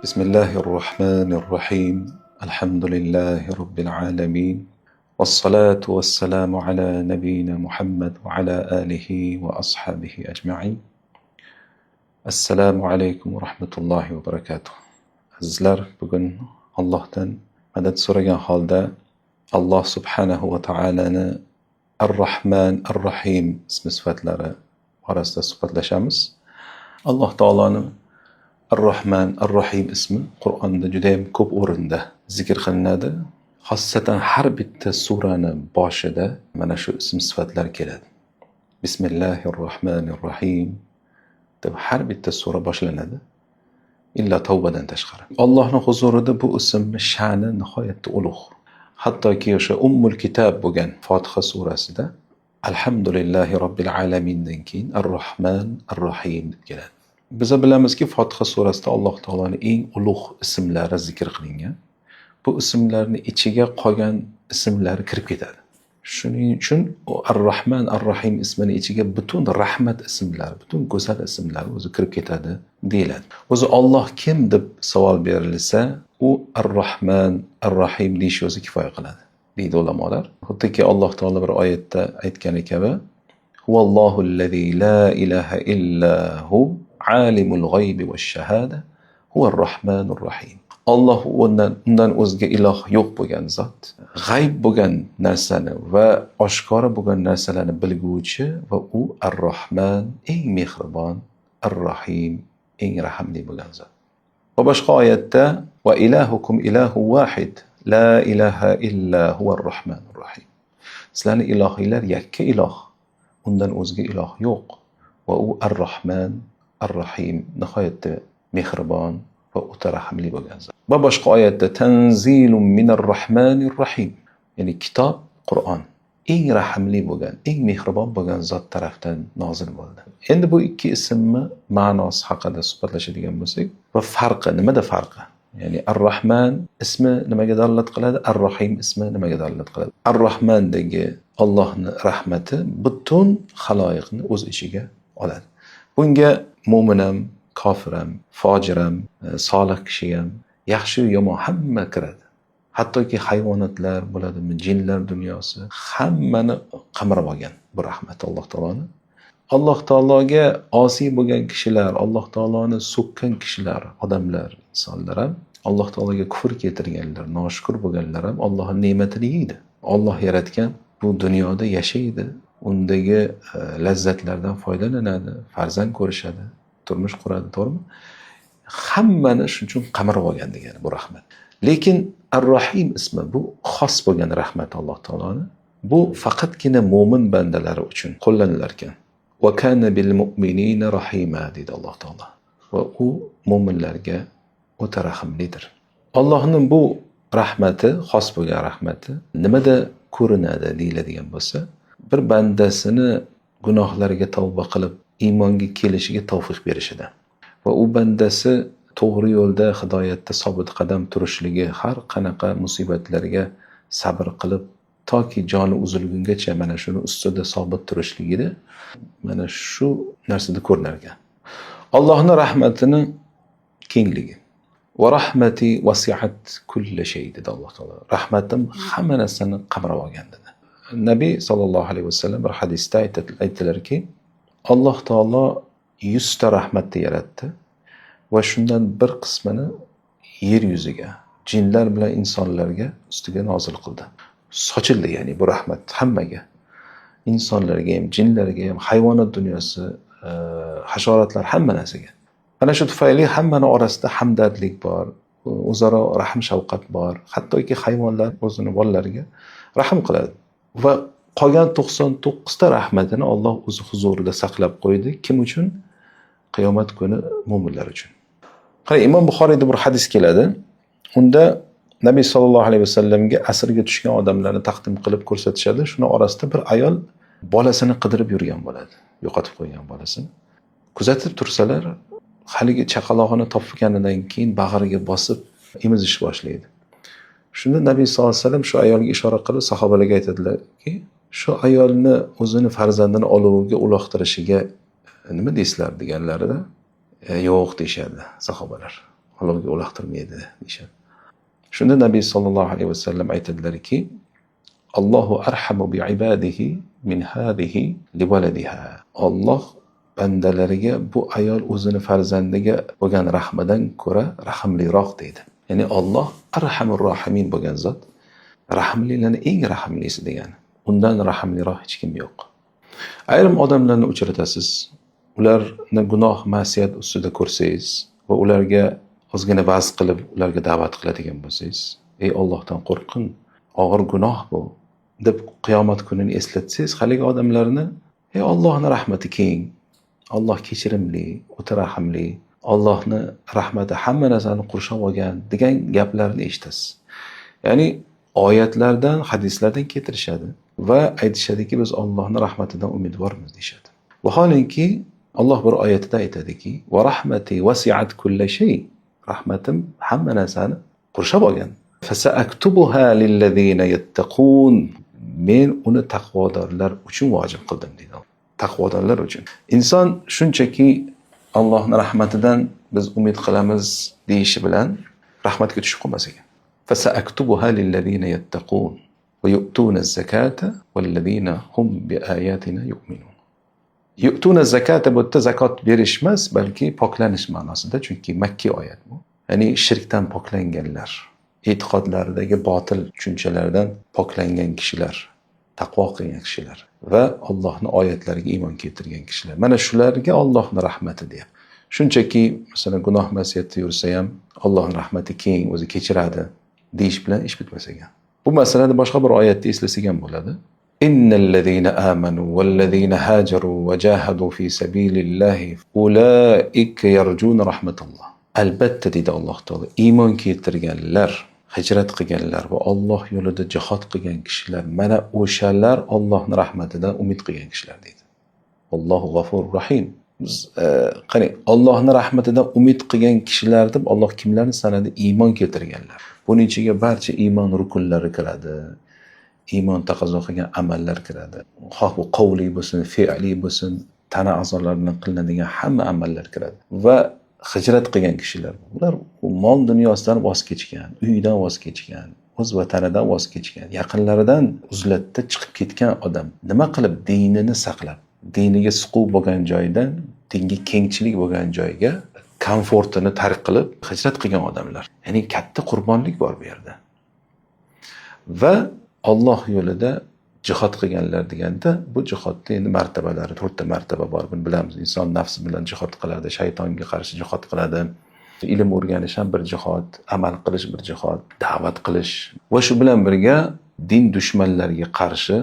Bismillahir Rahmanir Rahim. Alhamdulillahi Robbil alamin. Vassalatu vassalamu ala nabiyyina Muhammad va ala alihi va ashabihi ajma'in. Assalomu alaykum va rahmatullohi va barakatuh. Azizlar, bugun Allohdan madad so'ragan holda Alloh subhanahu va taolani Ar-Rahman, Ar-Rahim ismi sifatlari orasida suhbatlashamiz. Alloh taoloni Ar-Rahman, Ar-Rahim ismi Qur'onda juda ham ko'p o'rinda zikr qilinadi. Xossatan har bitta surani boshida mana shu ism sifatlar keladi. Bismillahir Rahmanir Rahim deb har bitta sura boshlanadi. Illa Tavbadan tashqari. Allohning huzurida bu ismni sha'ni nihoyatda ulug'. Hattoki o'sha Ummul Kitob bo'lgan Fotiha surasida Alhamdulillahi Robbil alamindan keyin Ar-Rahman, Ar-Rahim deb keladi. Biz bilamizki, Fotiha surasida Alloh taoloning eng ulug' ismlari zikr qilingan. Bu ismlarni ichiga qolgan ismlari kirib ketadi. Shuning uchun u Ar-Rahman, Ar-Rahim ismini ichiga butun rahmat ismlari, butun go'zal ismlar o'zi kirib ketadi deyiladi. O'zi Alloh kim deb savol berilsa, u Ar-Rahman, Ar-Rahim deyish o'zi kifoya qiladi, deydi ulamolar. Xuddiki Alloh taolo bir oyatda aytgani kabi, Huvallohu allazi la ilaha illa hu alimul g'aybi vash-shahada huvar rahmanur rahim. Alloh undan o'zga iloh yo'q bo'lgan zot, g'ayb bo'lgan narsani va oshkora bo'lgan narsalarni bilguvchi va u Ar-Rahman, eng mehribon, Ar-Rahim, eng rahimli bo'lgan zot. Va boshqa oyatda va ilahukum ilahu vahid la ilaha illa huvar rahmanur rahim. Sizlarning ilohinglar yakka iloh, undan o'zga iloh yo'q va u Ar-Rahman, Ar-Rahim, nihoyatda mehribon va o'ta rahimli bo'lgan zot. Va boshqa oyatda tanzilun minar rahmanir rahim, ya'ni kitob Qur'on eng rahimli bo'lgan, eng mehribon bo'lgan zot tarafdan nozil bo'ldi. Endi bu ikki ismni ma'nosi haqida suhbatlashadigan bo'lsak va farqi nimada farqi? Ya'ni Ar-Rahman ismi nimaga dalolat qiladi? Ar-Rahim ismi nimaga dalolat qiladi? Ar-Rahmandagi Allohning rahmati butun xaloyiqni o'z ichiga oladi. Bunga mo'min ham, kofir ham, fojir ham, solih kishi ham, yaxshi yomon hamma kiradi. Hattoki hayvonotlar bo'ladimi, jinlar dunyosi hammani qamrab olgan bu rahmat Alloh taoloni. Alloh taologa osiy bo'lgan kishilar, Alloh taoloni so'kkan kishilar, odamlar, insonlar ham, Alloh taologa kufr keltirganlar, noshukur bo'lganlar ham Allohning ne'matini yeydi. Alloh yaratgan bu dunyoda yashaydi, undagi lazzatlardan foydalanadi, farzand ko'rishadi, turmush quradi, to'g'rimi? Hammani shuning uchun qamrab olgan degani bu rahmat. Lekin Ar-Rahim ismi bu xos bo'lgan rahmat Alloh taoloni. Bu faqatgina mo'min bandalari uchun qo'llanilar ekan. Va kana bil mu'minina rahima deydi Alloh taolo. Va u mo'minlarga o'ta rahimlidir. Allohning bu rahmati, xos bo'lgan rahmati nimada ko'rinadi deyiladigan bo'lsa, bir bandasini gunohlariga tavba qilib iymonga kelishiga tavfiq berishida va u bandasi to'g'ri yo'lda hidoyatda sobit qadam turishligi, har qanaqa musibatlarga sabr qilib toki joni uzilgungacha mana shuni ustida sobit turishligida mana shu narsada ko'rinar ekan. Allohning rahmatini kengligi. Va rahmati wasi'at kulli shay dedi Alloh taolo. Rahmatim hamma narsani qamrab olgan dedi. Nabiy sallallohu alayhi vasallam bir hadisda aytdilarki, Alloh taolo 100 ta rahmatni yaratdi va shundan bir qismini yer yuziga, jinlar bilan insonlarga ustiga nozil qildi. Sochildi, ya'ni bu rahmat hammaga. Insonlarga ham, jinlarga ham, hayvonot dunyosi, hasharotlar, hamma narsaga. Mana shu tufayli hammani orasida hamdardlik bor, o'zaro rahm shafqat bor. Hattoki hayvonlar o'zini bolalariga rahm qiladi. Va qolgan 99 ta rahmatini Alloh o'zi huzurida saqlab qo'ydi. Kim uchun? Qiyomat kuni mo'minlar uchun. Qarang, Imom Buxoriyda bir hadis keladi. Unda Nabiy sallallohu alayhi vasallamga asirga tushgan odamlarni taqdim qilib ko'rsatishadi. Shuni orasida bir ayol bolasini qidirib yurgan bo'ladi. Yo'qotib qo'ygan bolasini. Kuzatib tursalar, haligi chaqalog'ini topganidan keyin bag'riga bosib emizish boshlaydi. Shunda Nabiy sallallohu alayhi vasallam shu ayolga ishora qilib sahobalarga aytadilarki, shu ayolni o'zini farzandini olovga uloqtirishiga nima deysizlar deganlarida, yo'q deyishadi sahobalar. Olovga uloqtirmaydi deyishadi. Shunda Nabiy sallallohu alayhi vasallam aytadilarki, Allohu arhamu bi ibadihi min hadhihi liwaladiha. Alloh bandalariga bu ayol o'zini farzandiga bo'lgan rahmidan ko'ra rahimliroq deydi. Ya'ni Alloh arhamur rohimin bo'lgan zot, rahimlilarni eng rahimlisi degani. Undan rahimliroq hech kim yo'q. Ayrim odamlarni uchratasiz, ularni gunoh, ma'siyat ustida ko'rsangiz va ularga ozgina va'z qilib, ularga da'vat qiladigan bo'lsangiz, ey Allohdan qo'rqin, og'ir gunoh bu deb qiyomat kunini eslatsangiz, haligi odamlarni, ey Allohning rahmati keng, Alloh kechirimli, o'ta rahimli, Allohni rahmati hamma narsani qurshab olgan degan gaplarni eshitasiz. Ya'ni oyatlardan, hadislardan keltirishadi va aytishadiki, biz Allohning rahmatidan umidvormiz deyishadi. Vaholanki Alloh bir oyatida aytadiki, va rahmati vasi'at kulla shay. Rahmatim hamma narsani qurshab olgan. Fasaaktubuha lillazina yattaqun. Men uni taqvodorlar uchun vojib qildim deydi. Taqvodorlar uchun. Inson shunchaki Allohning rahmatidan biz umid qilamiz deyishi bilan rahmatga tushib qolmas ekan. Fasaaktubuha lillazina yattaqun va yu'tuna az-zakata wallazina hum biayatina yu'minun. Yu'tuna zakata bu yerda zakot berish emas, balki poklanish ma'nosida, chunki makki oyat bu. Ya'ni shirkdan poklanganlar, e'tiqodlaridagi botil tushunchalardan poklangan kishilar, taqvo qilgan kishilar va Allohning oyatlariga iymon keltirgan kishilar. Mana shularga Allohning rahmati deyapti. Shunchaki masalan gunoh ma'siyatda yursa ham Allohning rahmati keng, o'zi kechiradi deyish bilan ish bitmas ekan. Bu masalani boshqa bir oyatda eslasak ham bo'ladi. Innallazina amanu vallazina hajaru va jahadu fi sabilillahi ulaika yarjuna rahmatalloh. Albatta deydi Alloh taolo, iymon keltirganlar, hijrat qilganlar va Alloh yo'lida jihod qilgan kishilar, mana o'shalar Allohning rahmatidan umid qilgan kishilar deydi. Allohu g'afurur rahim. Biz qarang, Allohning rahmatidan umid qilgan kishilar deb Alloh kimlarni sanadi? Iymon keltirganlar. Buning ichiga barcha iymon rukunlari kiradi. Iymon taqozo qilgan amallar kiradi. Xoh bu qavliy bo'lsin, fe'liy bo'lsin, tana a'zolari bilan qilinadigan hamma amallar kiradi. Va hijrat qilgan kishilar, ular mol dunyosidan voz kechgan, uyidan voz kechgan, o'z vatanidan voz kechgan, yaqinlaridan uzlatda chiqib ketgan odam nima qilib dinini saqlab, diniga suquv bo'lgan joydan dinga kengchilik bo'lgan joyga komfortini tark qilib hijrat qilgan odamlar. Ya'ni katta qurbonlik bor bu yerda. Va Alloh yo'lida jihod qilganlar deganda, bu jihodda endi martabalari, 4 ta martaba bor, buni bilamiz. Inson nafsi bilan jihod qiladi, shaytonga qarshi jihod qiladi. Ilm o'rganish ham bir jihod, amal qilish bir jihod, da'vat qilish va shu bilan birga din dushmanlariga qarshi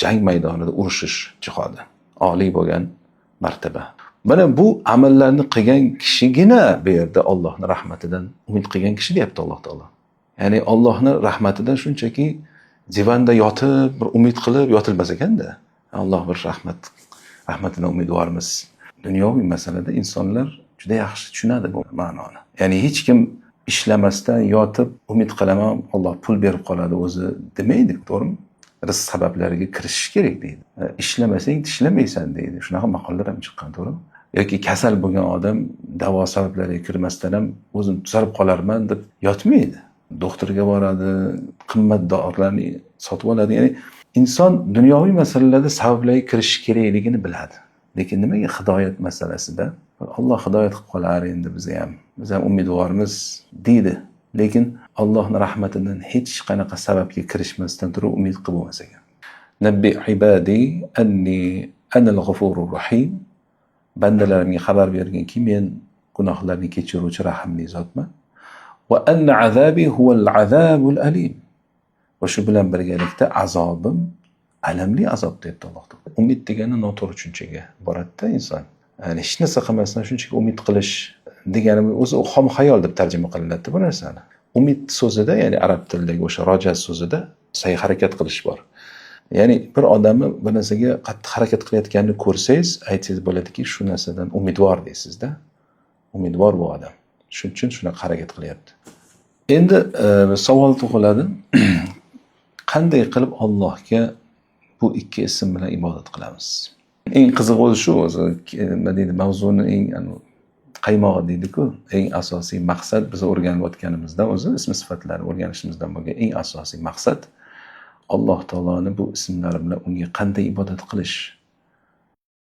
jang maydonida urushish jihodi. Oliy bo'lgan martaba. Mana bu amallarni qilgan kishigina bu yerda Allohning rahmatidan umid qilgan kishi deyapti Alloh taolo. Ya'ni Allohning rahmatidan shunchaki divanda yotib bir umid qilib yotilmas ekanda. Alloh bir rahmatidan umidvormiz. Dunyoviy masalada insonlar juda yaxshi tushunadi bu ma'noni. Ya'ni hech kim ishlamasdan yotib umid qilaman, Alloh pul berib qoladi o'zi demaydi, to'g'rimi? Rizq sabablariga kirishish kerak deydi. Ishlamasang tishlamaysan deydi. Shunaqa maqollar ham chiqqan, to'g'rimi? Yoki kasal bo'lgan odam davo sabablariga kirmasdan ham o'zim tuzalib qolarman deb yotmaydi. Doktorga boradi, qimmat dorilarni sotib oladi. Ya'ni inson dunyoviy masalalarda sabablarga kirishish kerakligini biladi. Lekin nimaga hidoyat masalasida Alloh hidoyat qilib qolar endi bizni ham, biz ham umidvormiz deydi. Lekin Allohning rahmatidan hech qanaqa sababga kirishmasdan turib umid qilib bo'lmas ekan. Nabbi ibadi anni anal g'afurur rahim. Bandalarimga xabar berginki, men gunohlarni kechiruvchi rahimli zotman. Va anna azabi huval azabul alim. Va shu bilan birgalikda azobim alamli azob deyapti Alloh taolo. Umid degani noto'g'ri tushunchaga boradida inson. Ya'ni hech narsa qilmasdan shunchaki umid qilish degani o'zi xom xayol deb tarjima qilinadi bu narsani. Umid so'zida, ya'ni arab tilidagi o'sha roja so'zida sa'y harakat qilish bor. Ya'ni bir odamni bir narsaga qattiq harakat qilayotganini ko'rsangiz, aytsangiz bo'ladiki, shu narsadan umidvor deysizda. Umidvor bu odam. Shuning uchun shunaqa harakat qilyapti. Endi savol tug'iladi. Qanday qilib Allohga bu ikki ism bilan ibodat qilamiz? Eng qizig'i o'zi shu, o'zi nima deydi, mavzuni eng qaymog'i deydiku. Eng asosiy maqsad biz o'rganayotganimizda, o'zi ism sifatlarni o'rganishimizdan bo'lgan eng asosiy maqsad Alloh taoloni bu ismlari bilan unga qanday ibodat qilish.